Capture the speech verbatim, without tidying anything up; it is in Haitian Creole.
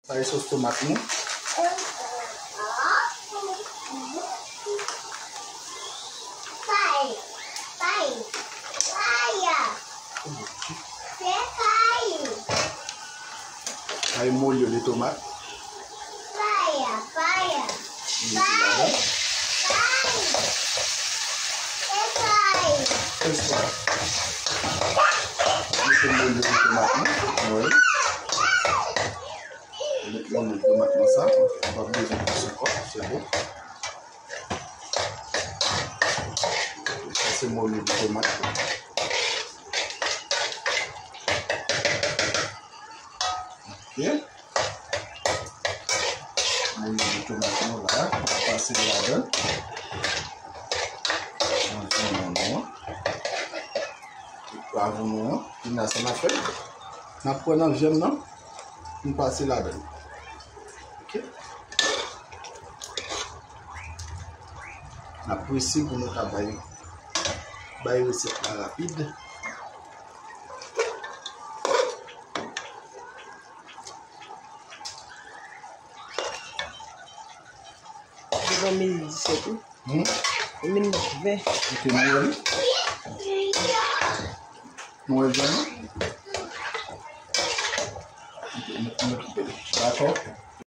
Sa e sos tomat nou. Sa e molho de tomat. Mete ladan. Espas. Mete molho de tomat nou. Wi. Met molho de tomat nan sa. Nou pa bezwen plis ankò. Se bon. Sa se molho de tomat. Ok. Molho de tomat nou la. Pase ladan. Nan vyann nou an. Pwavwon nou an. Kounye a sa n ap fè? N ap pran nan vyann nan. Nou pase ladan. Ok. N ap prese pou nou ka bay, bay resèt la rapid. Devan minit disèt wi. Hmm? Minit ven. Ok, nou wè li. Nou wè vyann nan? Ok, nou, nou koupe li. Dakò?